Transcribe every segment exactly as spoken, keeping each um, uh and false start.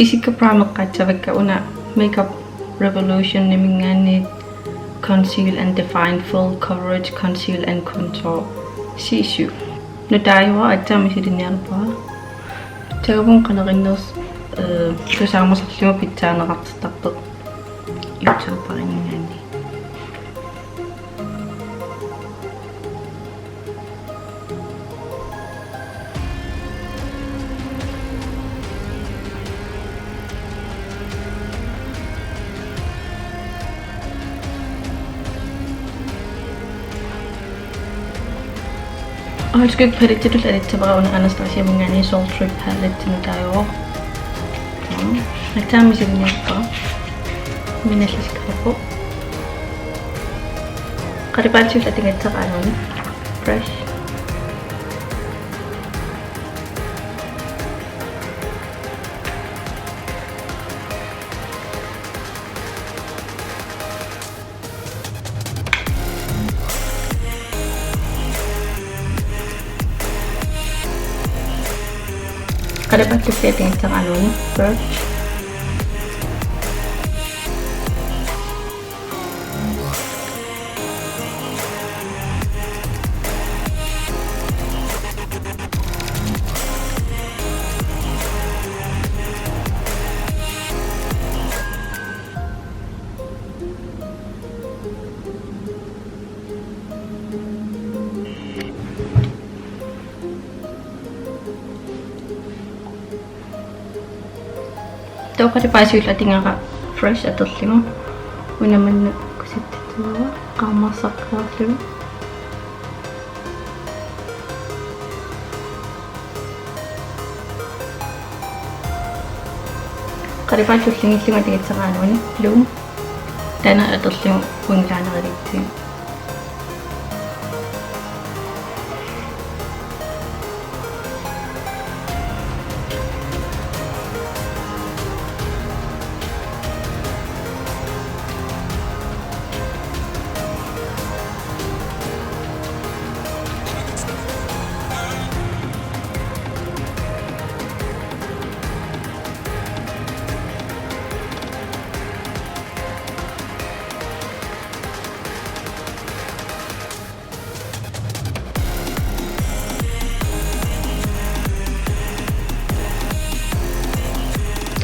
Isikka primeqqaassavakka una Makeup Revolutioniminngaanniit Conceal and Define Full Coverage Conceal and Contour C syv. Nutaajuvoq, aatsaat misiliiniarpara. Takuuk qanoq innersoq, eh, tusaamasarlugu pitsaaneqartittarpoq YouTuberinngaanniit. Øjenskygge palettitut atussavara una Anastasiaminngaanniit Sultry palette nutaajuvoq. Mm. Aatsaat misiliiniarpara. Minallisikkaluarpoq. Qalipaatit siulleq atugassara aana una. Brush. Qalipaatit siulleq atugassara aana una. Brush. Taava qalipaatit siulleq atugara Fresh atorlugu. Una manna kusassaqarlugu, qaammarsaqqaarlugu. Qalipaatit tulliullugu atugassara aana una Bloom. Taanna atorlugu winglinerilikkiga.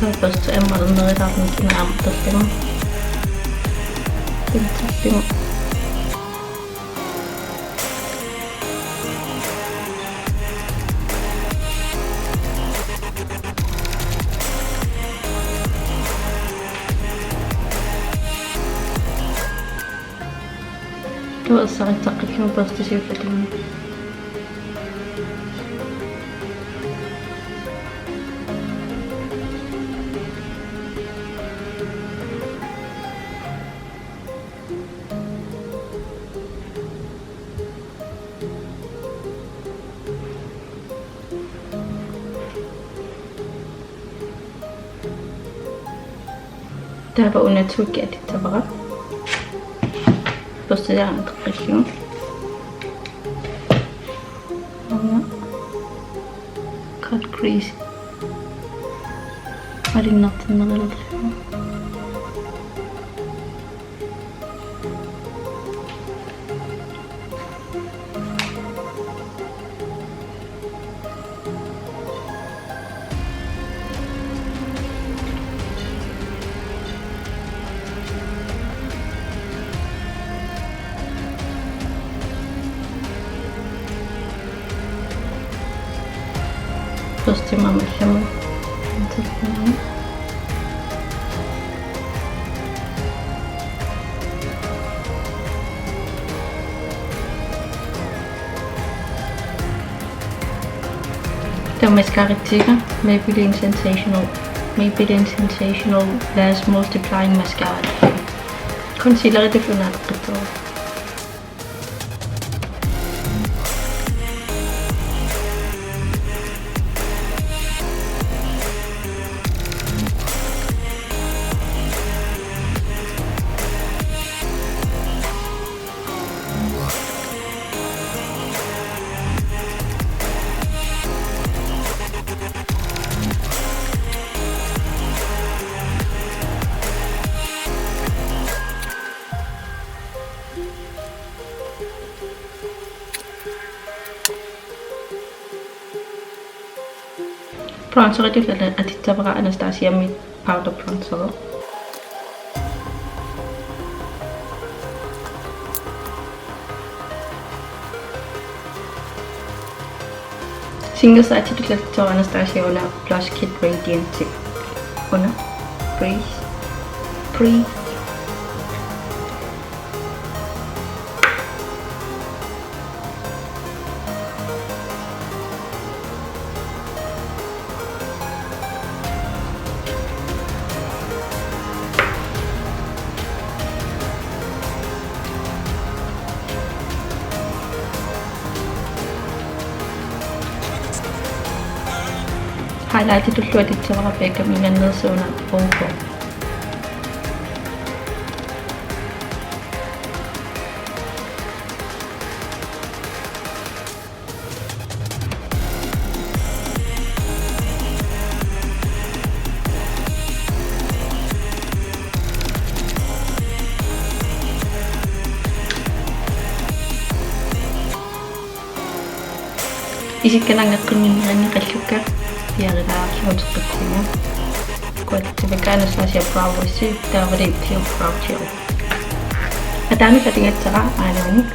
Taava børsti aamma atornerulaarluni kinaamma atorlugu. Pinserlugu. Taava ersarissaqqikkuma børsti siulleq atugassara. Taava una Twig atussavara. Børsti taanna atoqqillugu. Una cut crease aliinnartinnerulerlugu. Børsti aamma allamut. Taava mascaratsiga Maybelline Sensational, Maybelline Sensational Lash Multiplying Mascara. Concealeritut una atoqqissavara. Bronzeritut atussavara Anastasiami powder bronzeri. Singersaatitut atussavara Anastasia una Blush Kit Radiant Tip. Una. Breeze. Breeze. Highlightitullu atussavara Beccaminngaanneersoq una Boho. Isikka nanngeqqimminneranni qallukka piarilaarlugu uteqqissaanga. Kuatsivika Anastasia Brow Wiz, taavali Teal Brow Gel. Ataanut atugassara Island.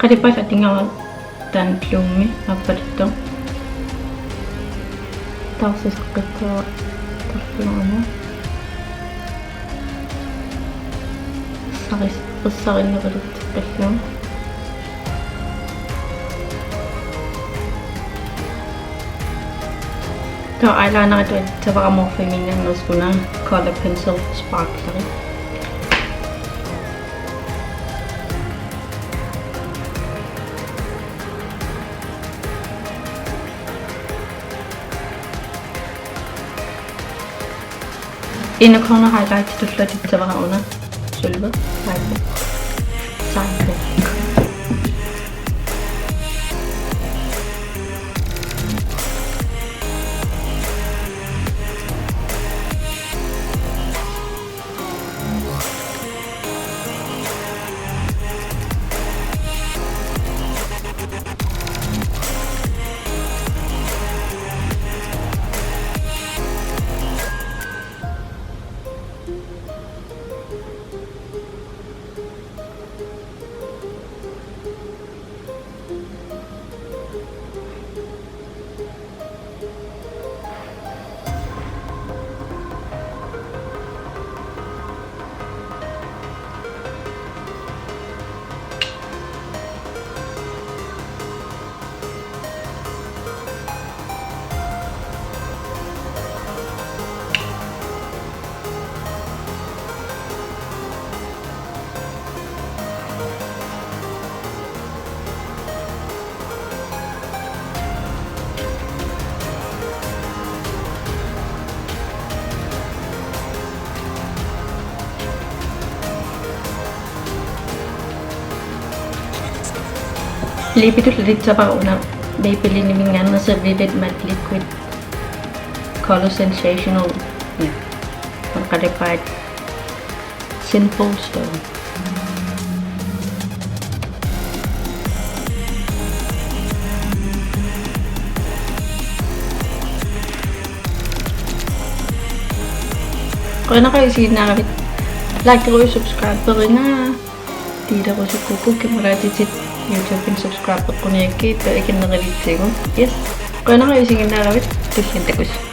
Qalipaatit atugassara taanna Bloomi aappaluttoq. Taarsisoqqissaarlugu una. Saris-, sarinneqalertoqarlugu. Taava eyelineritut atussavara Morpheminngaanneersoq una Color Pencil Sparkleri. Inner corner highlightitullu atussavara una Sølve Highlight. Sølve. Lippitullu atussavara una Maybellineminngaanneersoq Vivid Matte Liquid Color Sensational. Ja. Una qalipaat Sinful Stone. Qujanaq isiginnaaravit. Likerusuk, subscriberinnga. Delerusukkukku, kammalaatitit YouTubemi subscribeqquniakkit, taava ikinnerilitsigu. Yes. Qujanaq isiginnaaravit, tulliani takuss'.